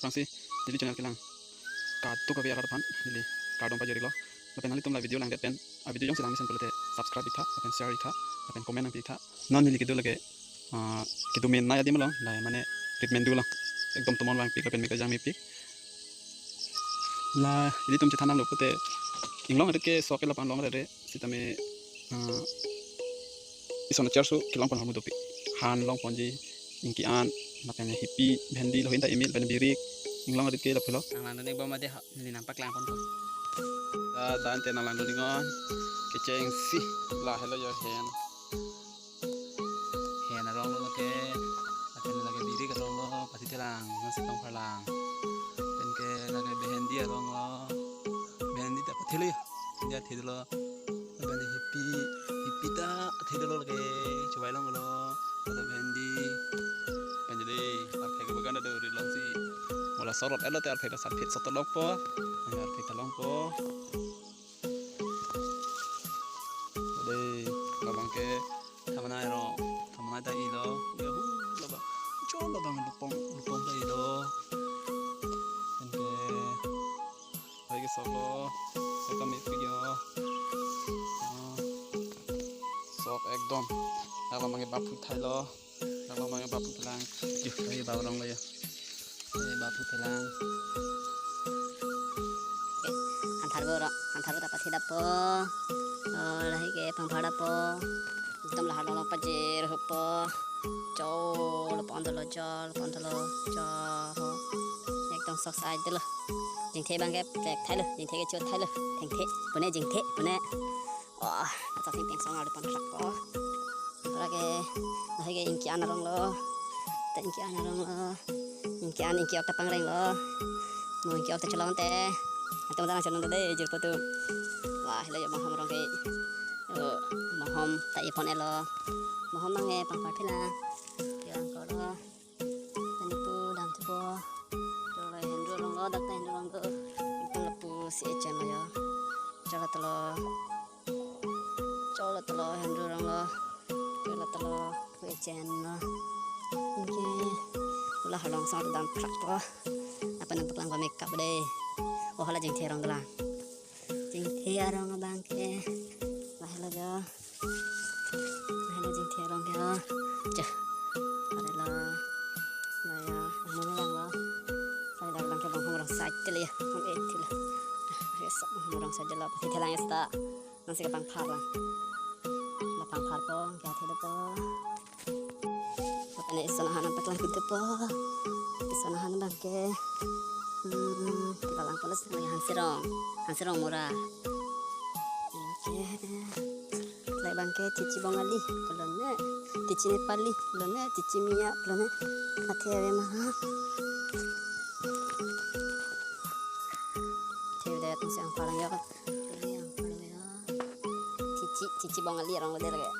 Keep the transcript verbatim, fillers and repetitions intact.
Aphrangsi neli channel kelang kadokave arat aphan neli kardom pajirlo. Lapen nanglitum la video langdet pen a video jongsi lang mesen pulote subscribe iktha, lapen share iktha, lapen comment nangpi iktha. Non neli kedo lake, ah, kedo menei adim along, la mane treatment dolo. Ekdom tomon vangpik lapen me kejang mepik. La ilitum chethan damlo pute inglong arit ke sok ke lapu-an long arit sitame, ah, ison achar so kelongpon ahormu dopik. Han longponji, ingki an, lapen hipi, bhendi, lahin ta imil, lapen birik, inglong arit ke lapu lo. Nang langdun-ik bom ade ha, neli nangpaklangponpo. Da, dante nang langdun-iknon, kechengsi, lahelo jo hen. Hen arong lo ke, lapen lake birik arong lo, pathi thelang, nasi tong pharlang. Lapen ke lake bhendi arong lo, bhendi ta pathilo jo, bhendi athidolo. Lapen hipi, hipi ta athidolo lake, chobei longlo, lapen bhendi. Lapen jadi, arphek bagan do ri longsi. Mola sorot elo te arphek ta sarphit sot longpo, arphek ta longpo. Dei, labang ke thamanai arong, thamanai ta ilo. Ya hu, labang. Chon labang lupong, lupong ta ilo. Lapen ke, lake sok lo, sok ta mepik jo. Ah, sok ekdom. Dak labang ke bap phuthailo. Dak labang ke bap phutlang. Yo, lake bap arong lo ya. Lake bap phutlang. Oke, anthar bo ro, anthar bo ta pathi dampo. Oh, lahai ke pangphar dampo. Ekdom lahai long long pajir hupo. Jo, lo pon dolo, jo, lo pon dolo, jo ho. Ekdom sok sai dolo. Jingthe abang ke plek thailo, jingthe ke chot thailo. Thengthe, pune jingthe, pune. Oh, kachasing pingsong arlo pon krak ko. Ora ke, lahai ke ingki an arong lo. Ta ingki an arong lo. Ingki an, ingki ok ta pangreng lo. Mo ingki ok ta cholong te. Atum ta nangcholong dei, jirpo atum. Lahelo jo mohom arong ke. Oh, mohom ta ipon elo. Mohom abang ke pangphar thelang. Yang ko lo. Tani pu dam thupo. Cholo hendu arong lo, dak ta hendu arong lo. Itum lapusi echen lo jo. Cholo tolo. Cholo tolo hendu arong lo. Cholo tolo pu echen lo. Ingki. Ula halong sang dam krak po. Apa nangpaklang pa makeup dei. Oh, hala jingthe arong dolang. Jingthe arong abang ke. Lahelo jo. Lahelo jingthe arong ke. Cheh. Arelo. Laya, ahormu langlo. Laya, abang ke bang ahormu rong side te le ya. Hom et te le. Lake sok ahormu rong side lo. Pathi thelang seta. Nangsi kepangphar lang. Lapangpharpo, ke athidampo. Lapen ison ahan nangpaklang thupo. Ison ahan abang ke. Hmm, kepalang polos lake Hanserong. Hanserong Mora. Oke. Lake abang ke Chichi Bongali, pulo ne. Chichi Nepali, pulo ne. Chichi Miya, pulo ne. Athe ave ma ha. Athe ave, isi angpharang jo. Isi angpharang jo. Chichi, Chichi Bongali arong lo dei lake.